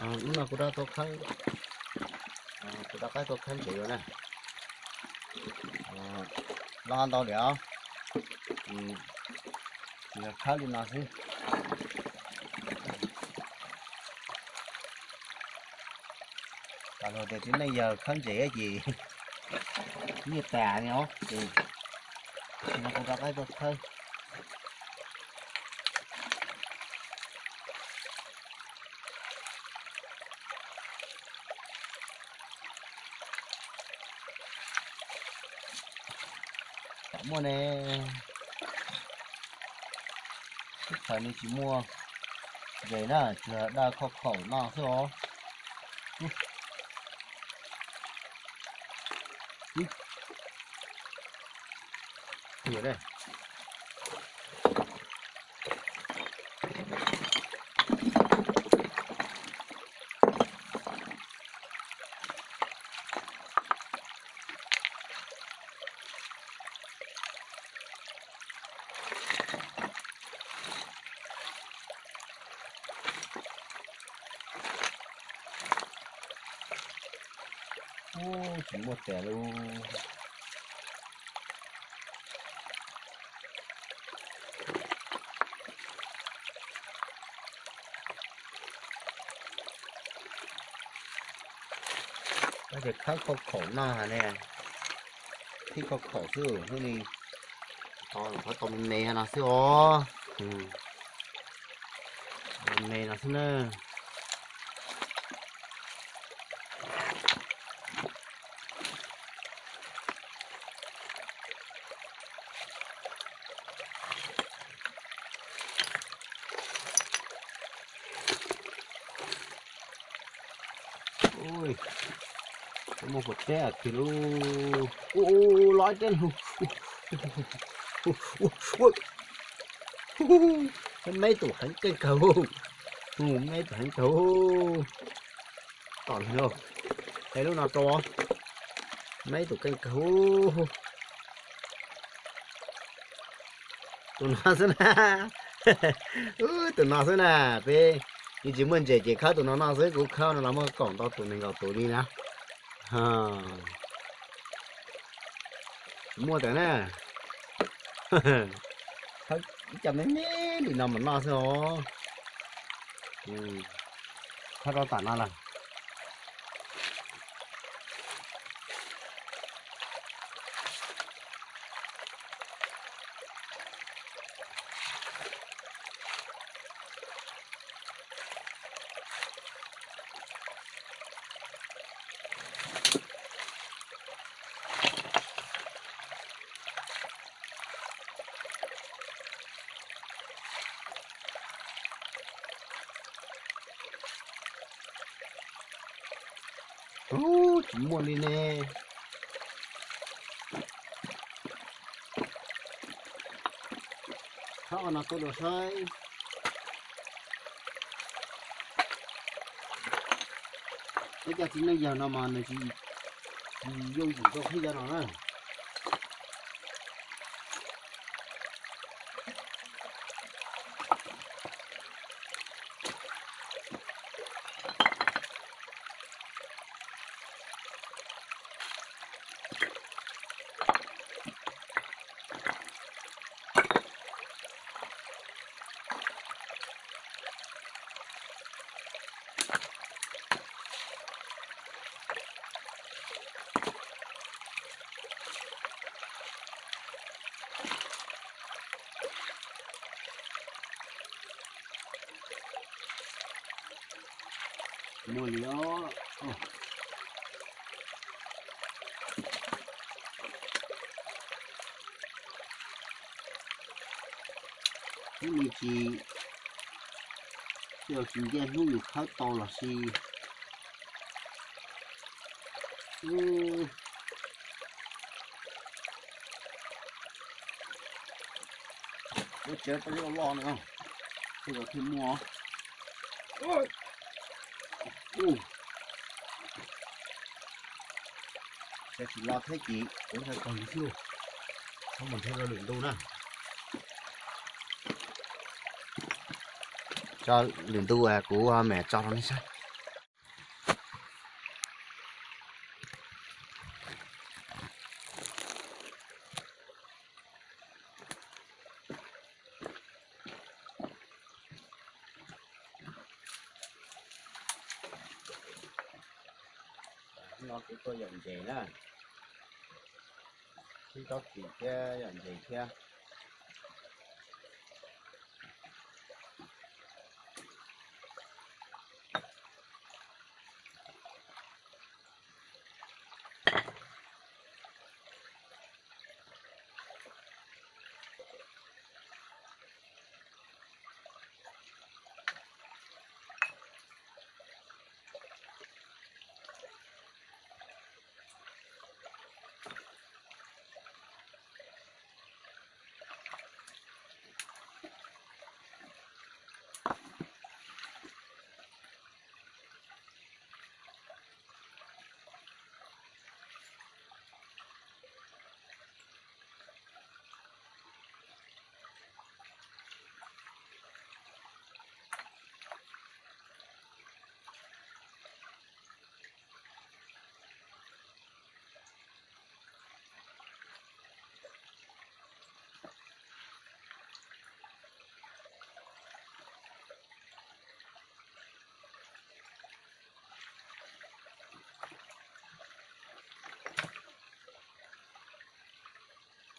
Hnub no kuv rov tau khawb, kuv rov qab tau khawb ntsev yuav na. Los ntau lawm os. Tsis yog khawb li no xwb. Tam luag tias tib neeg yawg khawb ntsev ces nyiaj tas ni os. Ces no kuv rov qab tau khawb. Tam muaj ne, teb chaws ne tsis muaj ntses na, tsuas daj khauj khaum no xwb os. Ub, tsis muaj tes lauj. Tab sis khawb khauj khaum no ne, khib khauj khaum xwb, hnub no tau me me no xwb os. Me me no xwb na. Ui, muaj hua teb kiag lauj. Ua, los teb lug. Me tus heev keej kawg. Me tus heev kawg. Tom no, hais lub no rau, me tus keej kawg. Tus no xwb na. Tus no xwb na. Peb yeej tsis muaj ntses ces khawb tus no noj xwb, kuv khawb no los muaj kaum ntau tus nees nkaum tus li na. Muaj tas na. Khawb ib co me me li no mas noj xwb os. Khawb rau tam no lawm. Ub, tsis muaj li ne. Khawb no tuaj dua saib. Peb cov txiv neej yawg no mas nws tsis yooj yim rau khib cov no na. Muaj li os. Hnub no tsis, tsis nco hnub yus khawb tau los sis. Ua tsev peb loj loj no, thiaj los thiaj muaj. Ua tsev tsis los thiab ces kuv ntshai kawg li xwb. Txhob mus nrhiav rau lwm ntu na. Tso lwm ntu kuv mam tso rau nej saib. Tsob kuv tuaj yawm ntses na, ib tsob kis thiab yawm ntses thiab.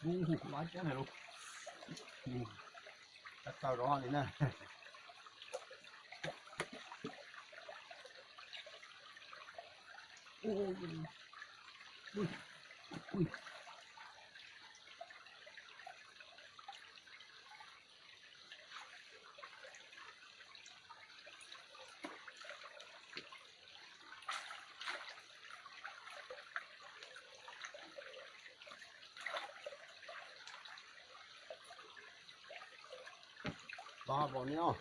Ub, lab cab hais lus. Tab tau rov li na. Pab npaum li os.